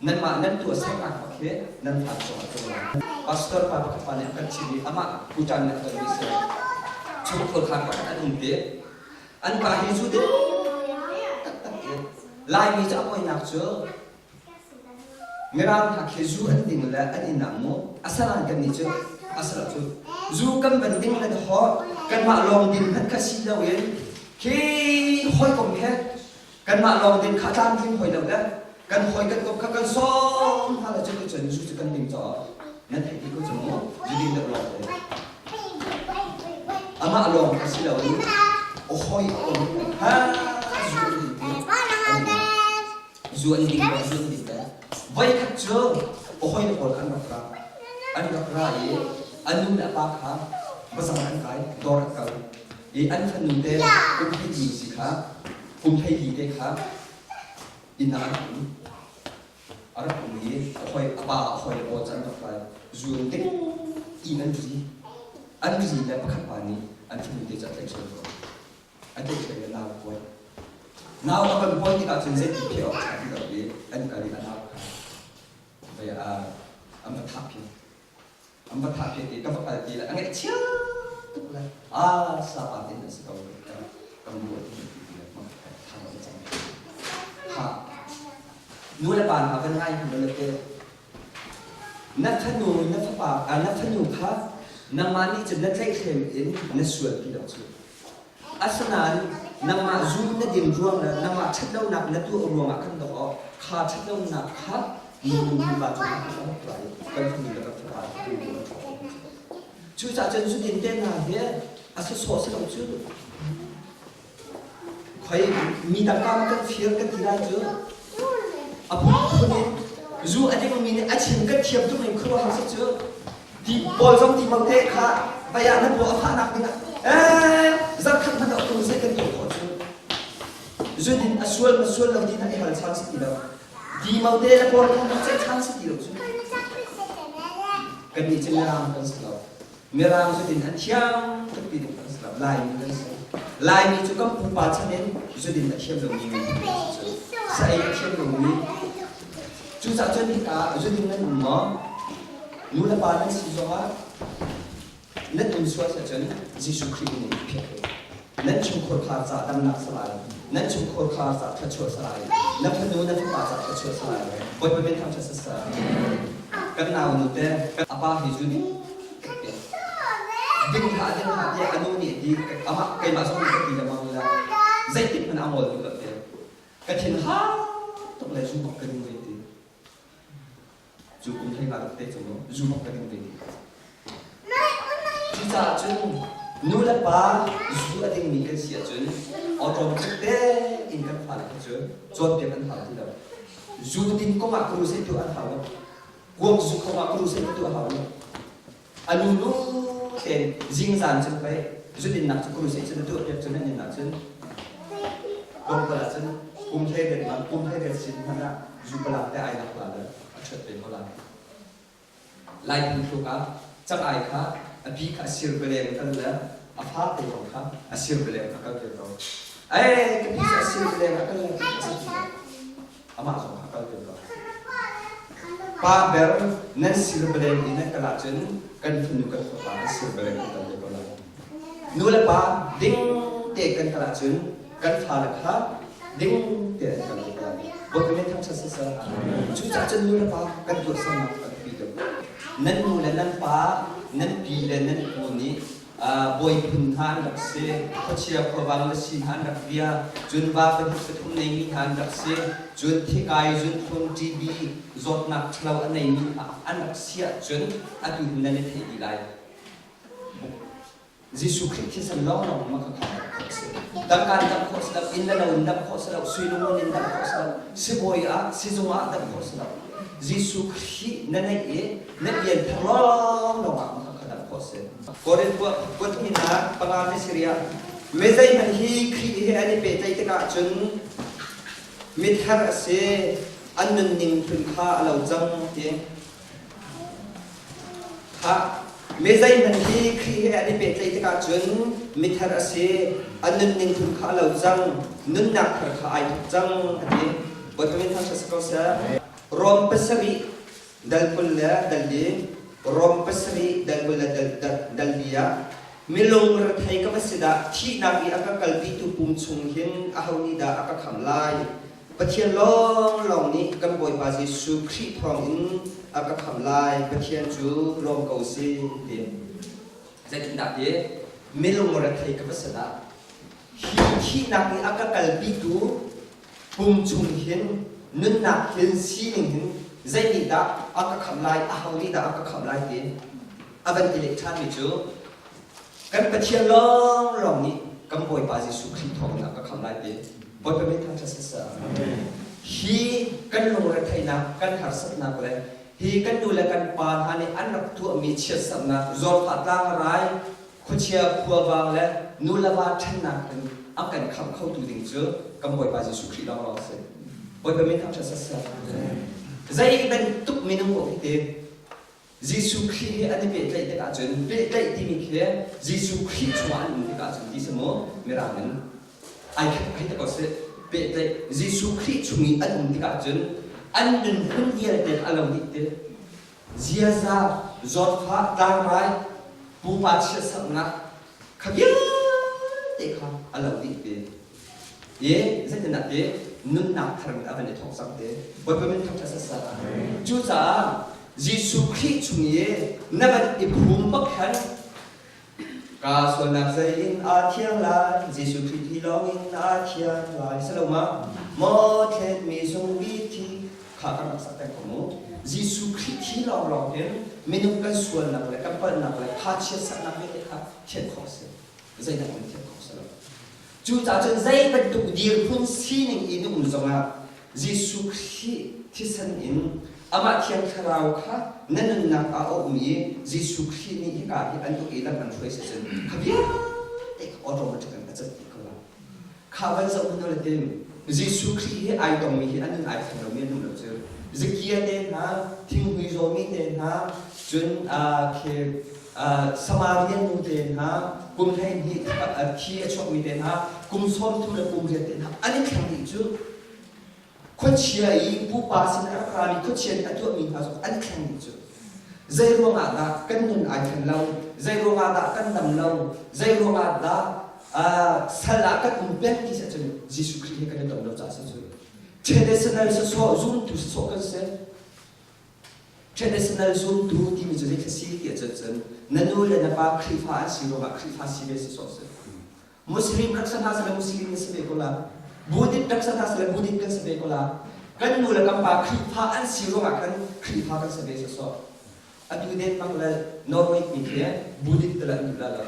nanmah nan tuahsernak bak hi nan fa cungah tlung lai. Pastor pa pakhat pa nih a kan chimh i amah Bhutan nih a tonmi si. Chungkhur khaan pakhat an um ti. An pa hi zu ding taktak i Laimi cu a poinak cu Mirang hna khi zu an ding le an inn ah mu a salan kan nih cu a sala cu zu kan van ding le haw kanmah lawng din hmanh kha si loin khi hawikom he kanmah lawng din kha tlamtling hoi lo le kan hawi kan kom kha kan sawm hna le cu cun zu cu kan ding caah nan theih ti ko cu mu zu ding deuh lawng te amah lawng kha si loin a hawi a kom ha zu an ding ti Zu an ding lo, zu an ding lo. Voikhat cu a hawile pawl kha an rak ra. An rak ra i a nu le a pa kha bazar an kai, dawr an kal. I an fanu te kum 12 si kha, kum 12 te kha inn ah a rak um. A rak um i a hawi, a pa a hawile pawl cu an rak ra. Zu an ding tiin an ri. An ri le pakhat pa nih an fanu te cu a tlaihhrem ko. A tlaihhrem le nau a kuat. Nau a kan pawi tikah cun zeiti pheh awk ṭha ti lo i an kal i a nau kha vei ah an va thah phiah. An va thah phiah i ka va kal ti le a ngaihchia tuk le aa sapa tin a si ko kan bu a ti ti le tha an cang. Ha nu le pa hna van ngai hna le te na fanu na fapa na fanu kha nangmah nih cun na tlaihhrem in na sual ti lo cu. Asinain nangmah zu na din ruang le nangmah ṭhatlonak na tuah ruangah khan dawh kha ṭhatlonak kha nu nupa cungah kan rak tuah i kan fanu le kan fapa tu Cucaah cun zu din te hna hi a sawsawh si lo cu. Khoi mi tangka ma kan fir kan ti lai cu. A phunphun in zu a dingmi nih a chim kan thiam tuk in khuaruahhar si cu. Ti pawl zong ti mang te kha vai ah nan paw a fahnak ding ah eh zarkhat hmanh ah tung zei kan tuah khawh cu. Zun a sual ma sual lo ti na i hal chan si ti lo. Ti mau te le pawl kha rak ceih chan si ti lo cu. Kan nih cu mirang kan si lo. Mirang cu din an thiam tuk ti ding kan si lo. Laimi kan si. Laimi cu kan pupa chan in zudin a thiam lomi mi sa ei a thiam lomi. Cucaah cun hika zudin nan um maw? Nu le pa nan si zongah nan um sual ahcun Jesuh Khrih nih nan phiah ko. Nan chungkhur khar ca damnak salai, nan chungkhur khar ca thluachuah salai, na fanu na fapa ca thluachuah salai. Bawipa min thangṭhat sasa. Kan nau nu te a pa hi zu ding ding hlah ding hlah tiah a nu nih a ti amah keimah zong nih ka ti lengmang la zeitik hmanh a ngol duh lo te ka thin ha tuk le zu bak ka ding ve ti Cu kum hlei nga te cu zu bak ka ding ve ti. Cucaah cun nu le pa zu a dingmi kan si ahcun automatic tein kan fale kha cu cawnpiak an hau ti lo. Zu din kong ah crusade tuah an hau lo. Kuak zu kong ah crusade tuah a hau lo. A nu nu tein zingzan cun pei zudinnak cu crusade cu na tuahpiak cu nan inn ahcun tlawmpal ahcun kum hlei riat bang kum hlei riat sin hmanh ah zu palak te ai lak la le a ṭhat ve ko lai. Lai phungthluk ah cang-ai kha a pi kha a sir beleng kal le a fa te zong kha a sir beleng a kal ve ko. Ei, ka pi cu a sir beleng a kal le amah zong kha kal ve ko. Pa ber nan sir beleng i nan kal ahcun kan fanu kan fapa nan sir beleng an kal ve ko lai. Nu le pa ding te kan kal ahcun kan fale kha ding te an kal ve ko lai. Bawipa min thangṭhat siseh. Cucaah cun nu le pa kan tuahsernak a biapi deuh. Nan nu le nan pa, nan pi le nan pu nih bawi phun hna an rak si, khuachia khuavang le si hna an rak bia, cun va pahnih pathum neimi hna an rak si, cun thikai zunthlum TB zawtnak ṭhalo a neimi hna an rak si ahcun atu hin nan i theih dih lai. Jesuh Khrih thisen lawnglawng ma kha kha khawh a si. Tangka in damh khawh a si lo, inn le lo in damh khawh a si lo, sui le ngun in damh khawh a si lo, sibawi ah, sizung ah damh khawh a si lo. Jesuh Khrih na neih i na pianthar lawnglawng ah ma kha kha damh khawh a si. Korin kuat panga le Syria mi zeihmanh hi Khrih he an i pehtlaih tikah cun mithar a si, an nunning hlun kha a lo cang ti. Mi zeihmanh hi Khrih he an i pehtlaih tikah cun mithar a si, a nunning phun kha a lo cang, nunnak thar kha ai thawk cang a ti. Bawipa min thangṭhat si ko seh. Rom pasarih dal 20 le dal li, Rom pasarih dal 20 le dal li ah milung rethei ka va si dah thihnak i a ka kalpitu pum chung hin aho nih dah a ka khamh lai? Pathian lawnglawng nih kan Bawipa Jesuh Khrih thawngin a ka khamh lai. Pathian cu lawm ko sih ti. Zeitindah ti? Minung rethei ka va si dah. Hi thihnak nih a ka kalpitu pum chung hin nunnak hin sining hin zei nih dah a ka khamh lai, aho nih dah a ka khamh lai ti a van i leh ṭhanmi cu Kan Pathian lawnglawng nih kan Bawipa Jesuh Khrih thawngin a ka khamh lai ti. Bawipa min thangṭhat siseh. Hi kan lungretheihnak, kan harsatnak le hi kan nu le kan pa hna nih an rak tuahmi chiatserhnak, zawtfah tlangrai, khuachia khuavang le nu le va ṭhennak in a kan khamh khotu ding cu kan Bawipa Jesuh Khrih lawnglawng a si. Bawipa min thangṭhat siseh. Zei bantuk minung paoh hi ti Jesuh Khrih he an i pehtlaih tikah cun pehtlaih timi khi Jesuh Khrih chungah an um tikah cun ti si mu Mirang in ai hei ti ko sih pehtlaih Jesuh Khrih chung i an um tikah cun an nunphun vialte a lo dih ti ziaza zawtfah tlangrai pupa chiatserhnak kha vialte kha a lo dih ti I zeitindah ti nunnak thar in a van i thawk cang ti. Bawipa min thangṭhat siseh. Cucaah Jesuh Khrih chung i na van i phum bak khan ka sualnak zei in aa thiang lai Jesuh Khrih thi lawng in aa thiang lai si lo ma maw thletmi zung bik thi kha kan rak sak peng ko mu Jesuh Khrih thi lawnglawng hin minung kan sualnak le kan palhnak le kha chiatserhnak vialte kha thianh khawh a si zeidah kan thianh khawh si lo Cucaah cun zei bantuk dirhmun sining i na um zongah Jesuh Khrih thisen in amah Thiang Thlarau kha na nunnak ah a um i Jesuh Khrih nih hika hi an uk i lam an hruai si cun kha vialte kha automatic in a cat dih ko lai. Kha van zoh hmanh le tim Jesuh Khrih he ai tongmi hi an nun ai thleng lomi an um lo cu. Zakia te hna, thinghmui zawmi te hna, cun khi Samaria nu te hna. kum 12 thi a chuakmi te hna, kum 30 le kum riat te hna an i thleng dih cu. Khuachia i pupa sin a rak rami khuachia nih a tuahmi hna zong an i thleng dih cu. Zei ruangah dah kan nun ai thlen lo? Zei ruangah dah kan dam lo? Zei ruangah dah sal ah kan um peng ti si ahcun Jesuh Khrih he kan i ton lo caah si cu. Traditional sawsawh zumtu sawsawh kan si. Traditional zumtu timi cu zei si ti ahcun cun na nu le na pa Khrihfa an si ruangah Khrihfa si ve sawsawh si. Muslim rak si hna seh Muslim na si ve ko la. Buddhist rak si hna seh Buddhist kan si ve ko la. Kan nu le kan pa Khrihfa an si ruangah khan Khrihfa kan si ve sawsawh. Atu Denmark le Norway mi khi Buddhist te le an duh la lo.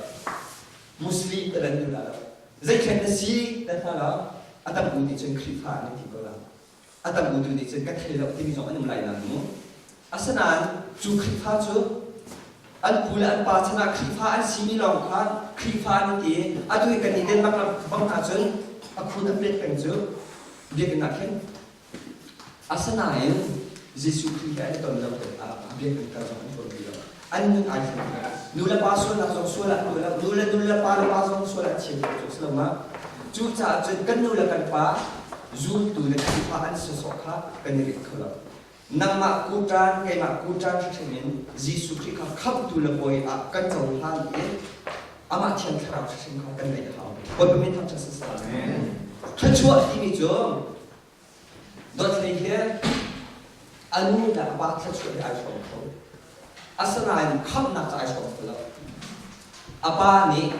Muslim te le an duh la lo. Zeikhen na si te hna lo a tam u nih cun Khrihfa an ti ko la. A tam u tu nih cun ka thei lo timi zong an um lai na mu. Asinain cu Khrihfa cu an pu le an pa chan ah Khrihfa an simi lawng kha Khrihfa an ti i atu i kan i Denmark ram bang hna cun a khun a pet peng cu biakinn ah khin asinain Jesuh Khrih he an i ton lo tikah biakinn kal zong an tuan ti lo. An nun ai thleng lo. Nu le pa sualnak zong sual ah tuah lo. Nu le nu le pa le pa zong sual ah chiat lo cu si lo ma. Cucaah cun kan nu le kan pa zultu le Khrihfa an sawsawh kha kan i rit kho lo. Nangmah kuṭan, keimah kuṭan hrimhrim in Jesuh Khrih kha khamhtu le Bawi ah kan cohlan i amah Thiang Thlarau hrimhrim kha kan ngeih a hau. Bawipa min thangṭhat siseh. Thluachuah timi cu dawthlei hi a nu le a pa thluachuah hi ai hrawm kho. Asinain khamhnak cu ai hrawm kho lo. A pa nih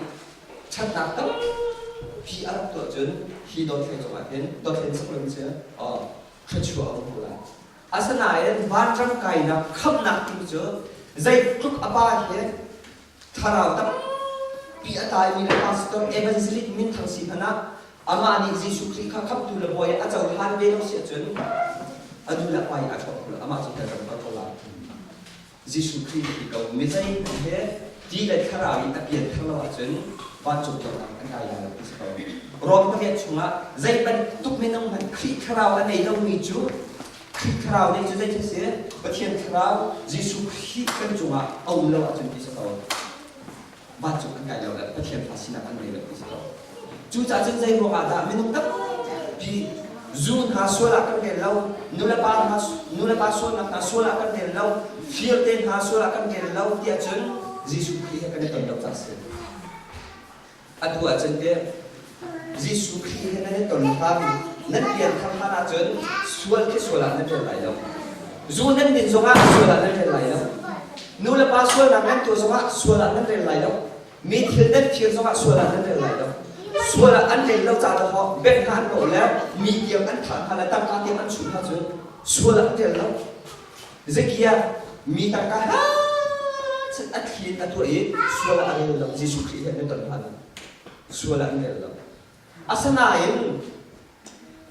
ṭhatnak tampi a rak tuah cun hi dawthlei cungah hin dawthlei sak lo si thluachuah a um ko lai. Asinain vanram kainak khamhnak timi cu zeitluk a pa hi thlarau tampi a taimi le pastor evangelist minthang si hmanh ah amah nih Jesuh Khrih kha khamhtu le bawi a cohlan ve lo si ahcun a nu le a pa i a ṭhawng kho lo amah cu hell ram kal ko lai. Jesuh Khrih ti ko mi zeihmanh he ti le thlarau in a pian thar lo ahcun vancung dawtnak an kai lai lo ti si ko. Rom pariat chungah zei bantuk minung hmanh Khrih thlarau a nei lomi cu Khrih thlarau nih cu zei si Pathian thlarau Jesuh Khrih kan cungah a um lo ahcun ti si ko. Vancung an kai lo le Pathian fa sinak an ngei lo ti si ko. Cucaah cun zei ruangah dah minung tampi zu hna sual ah kan rel lo, nulepa hna nulepa sualnak hna sual ah kan rel lo, fir te hna sual ah kan rel lo tiah cun Jesuh Khrih he kan i ton lo caah a si. Atu ahcun teh Jesuh Khrih he nan i ton hlan, nan pianthar hlan ahcun sual khi sual ah nan rel lai lo. Zu nan din zongah sual ah nan rel lai lo. Nulepa sualnak nan tuah zongah sual ah nan rel lai lo. Mi thil nan fir zongah sual ah nan rel lai lo. Sual ah an rel lo ca dahawh bek hna an lawh le mi tiang an thah hna le tangka tiang an chuh hna cu sual ah an rel lo. Zekiah mi tangka ha a thli in a tuah i sual ah a rel lo. Jesuh Khrih he an i ton hlan sual ah an rel lo. Asinain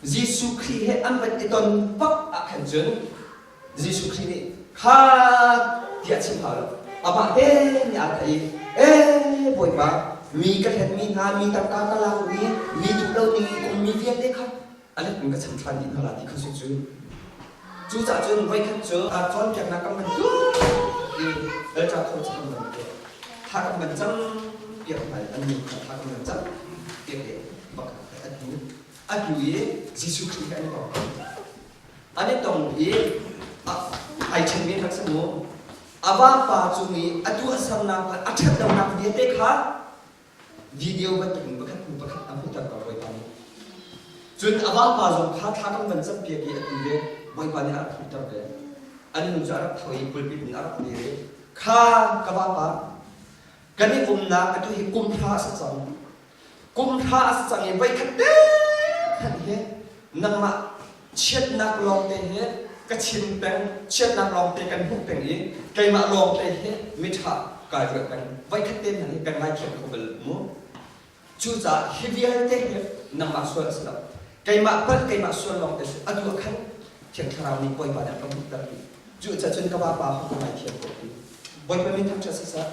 Jesuh Khrih he an van i ton bak ah khan cun Jesuh Khrih nih kha tiah chim hau lo. Amah te nih aa theih i, ee Bawipa, mi ka hlenmi hna, mi tangka ka lakmi, mi duh lo ding i ummi vialte kha a let in ka cham ṭhan dih hna la ti kha si cu. Cucaah cun voikhat cu cawnpiaknak kan van tuah i Belṭa kho cu kan van tuah. Thla kan van cam piak hna i an nu kha thla kan van cam piak i bakhat a hnu a hnu i Jesuh Khrih he an i tong. An i tong i ai ṭhenmi an rak si mu. A vapa cung i a tuahsernak le a ṭhatlonak vialte kha video bantuk in pakhat hnu pakhat a hmuhter ko Bawipa nih. Cun a vapa zong kha thla kan van campiak i a ti ve Bawipa nih a rak hmuhter ve. An nu cu a rak tho i pulpit in a rak dir i kha ka vapa kan i umnak atu hi kum hra a si cang. Kum hra a si cang i voikhat te hmanh hi nangmah chiatnak lawngte hi ka chim peng, chiatnak lawngte kan hmuh peng i keimah lawngte hi miṭha kai ruat peng. Voikhat te hmanh hi kan ngaithiam kho bal mu. Cucaah hi vialte hi nangmah sual a si lo. Keimah palh keimah sual lawngte si. Atu ah khan Thiang Thlarau nih Bawipa nih a ka hmuhter dih. Cucaah cun ka vapa ho ka ngaithiam ko ti. Bawipa min thangṭhat siseh.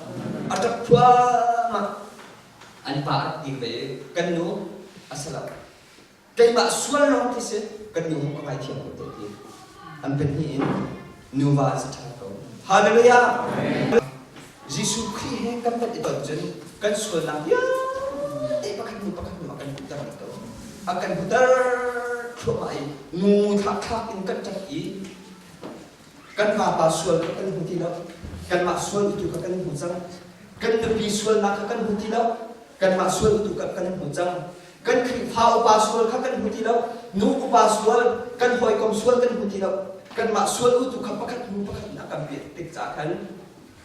A ṭap thluahmah. An pa a rak dir ve i kan nu a si lo. Keimah sual lawng khi si kan nu ka ngaithiam ko te ti. An pahnih in nuva an si ṭhan ko. Hallelujah! Jesuh Khrih he kan van i ton cun kan sualnak vialte pakhat hnu pakhat hnu a kan hmuhter dih ko. A kan hmuhter thluahmah i ngu thlak in kan ṭap i kan vapa sual kha kan hmu ti lo. Kanmah sual tu kha kan hmu cang. Kan nupi sualnak kha kan hmu ti lo. Kanmah sual tu kha kan hmu cang. Kan Khrihfa upa sual kha kan hmu ti lo. Nu upa sual, kan hawikom sual kan hmu ti lo. Kanmah sual tu kha pakhat hnu pakhat in a kan piah tik caah khan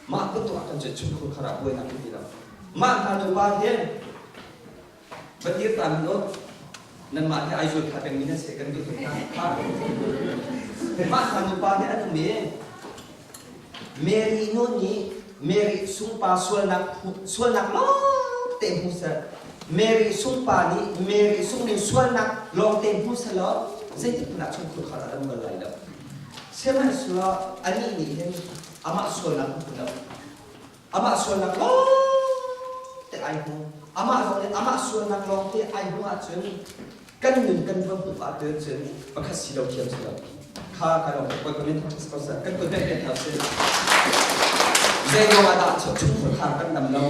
mah bantuk ah kan cun chungkhur khar ah buainak um ti lo. Mah hna nupa hi va dir ta hmanh u nanmah hi Aizawl kha pengmi nan si kan duh tuk hna. Mah hna nupa hi an um i Mary nu nih Mary sungpa sualnak sualnak lawngte hmu seh. Mary sungpa nih Mary sungnu sualnak lawngte hmu seh law zeitik hmanh ah chungkhur khar a dam bal lai lo. Sihmanhsehlaw anih nih hin amah sualnak a hmu lo. Amah sualnak lawngte ai hmu. Amah zong nih amah sualnak lawngte ai hmu ahcun kan nun kan va hmuh ahcun cun pakhat si lo thiam si lo. Kha ka lo koi min thang ko seh kan kut bek hna sih. Zei ruang ah dah chungkhur khar kan dam lo?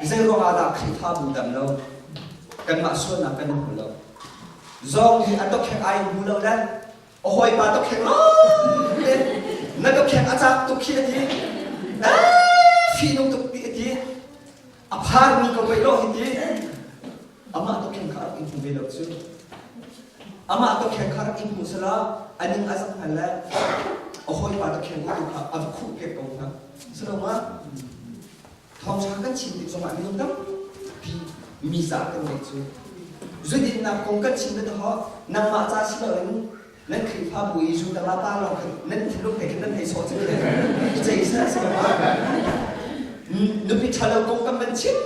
Zei ruang ah dah Khrihfabu dam lo? Kanmah sualnak kan hmu lo. Zong hi a dokheng ai hmu lo le a hawipa dokheng lawng na dokheng a cak tuk khi a ti fihnung tuk ti a ti a pharmi ko wei lo hi ti amah dokheng kha rak in hmu ve lo cu amah dokheng kha rak in hmu sala a ning a zak hngal le a hawipa dokheng tu kha a va khuh pek ko hna saloma Thawngṭha kan chim tik zongah minung tampi miza kan ngeih cu. Zudinnak kong kan chim le ho nangmah ca si loin nan Khrihfabu i zu tala pa lawng khan nan thinlung he khan nan hei sawh cu le i cei seh si lo ma nupi ṭhalo kong kan van chim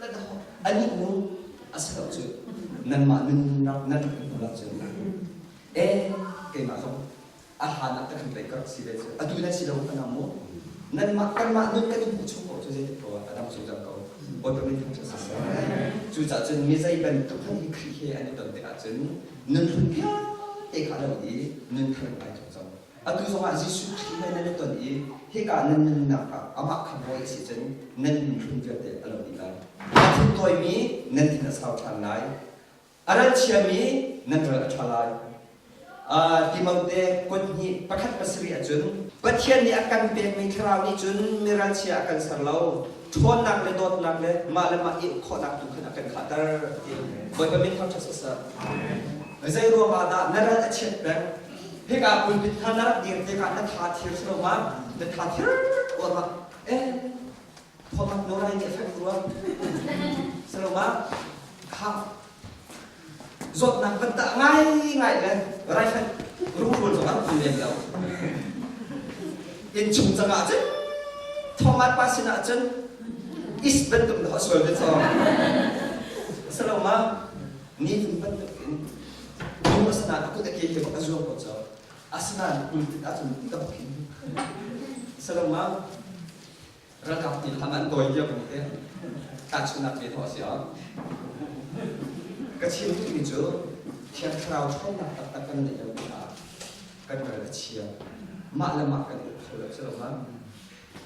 le ho anih nu a si lo cu nanmah nunnak nan rak in hmu lo cu eh keimah zong a hlan ah kan pei ka rak si ve cu atu nan si lo kan mu nanmah kanmah nun kan i hmuh chung ko cu zeitik ko ah a dam zungzal ko Bawipa min thangṭhat si seh cucaah cun mi zei bantuk hmanh hi Khrih he an i ton tikah cun nun hlun vialte kha lo i nun thar ai thawk cang atu zongah Jesuh Khrih he nan i ton i hika nan nunnak ah amah kha bawi a si cun nan nun hlun vialte a lo dih lai a thin tawimi nan thin a sau ṭhan lai A ralchiami nan ral a ṭha lai. Timote kut hnih pakhat pasarih ahcun Pathian nih a kan pekmi thlarau nih cun mi ralchia a kan ser lo. Ṭhawnnak le dawtnak le mah le mah i uk khawhnak tu khan a kan khahter a ti. Bawipa min thangṭhat siseh. Zei ruangah dah na ral a chiat peng? Hika pulpit kha na rak dir tikah na tha thir si lo ma? Na tha thir uahmah. Eh, Thomas Norai nih a fek rua. Saloma kha zawtnak van tah ngai ngai le raifanh rungrul zong an um lem lo. Inn chung cang ah cun Thomas pa sinah cun is bantuk na sual ve cawng. Saloma ni tum bantuk in nu asana a kut a ke ke bak a zuam ko cawng. Asinain pulpit ahcun ka bak hin. Saloma Ralkap ti hlan an dawi lio kan ti. Tahchunhnak ve thawh a si ah. Ka chim duhmi cu Thiang Thlarau ṭhawnnak taktak kan neih lo tikah kan ral a chia. Mah le mah kan i uk kho lo si lo ma?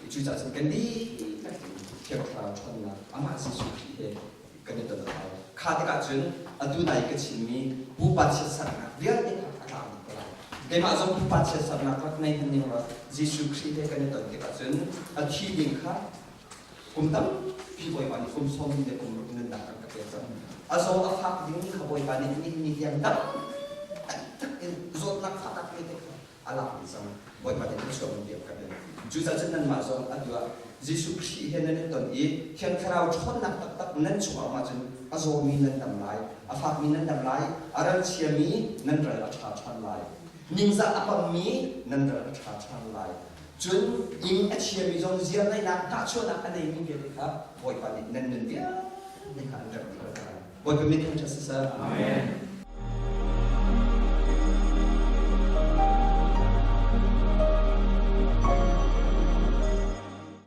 Cucaah cun kan dihlak in Thiang Thlarau ṭhawnnak amah Jesuh Khrih he kan i ton a hau. Kha tikah cun atu nai ka chimmi pupa chiatserhnak vialte kha a tlang dih ko lai. Keimah zong pupa chiatserhnak rak nei hmanh ning law Jesuh Khrih he kan i ton tikah cun a thi ding kha kum tampi Bawipa nih kum sawm le kum ruk nunnak rak ka pek cang. A zaw a fak ding kha Bawipa nih nihin ni tiang dam taktak in zawtnak fahnak vialte kha a lak dih cang. Bawipa nih thluachuah in pek ka pek. Cucaah cun nanmah zong atu ah Jesuh Khrih he nan i ton i Thiang Thlarau ṭhawnnak taktak nan chungah um ahcun a zawmi nan dam lai, a fakmi nan dam lai, a ralchiami nan ral a ṭha ṭhan lai, ningzah a pammi nan ral a ṭha ṭhan lai. Cun inn a chiami zong ziarngeihnak hnahchuahnak a neimi vialte kha Bawipa nih nan nun vialte kha an remh dih ko hna lai. Bawipa min thangṭhat siseh. Amen.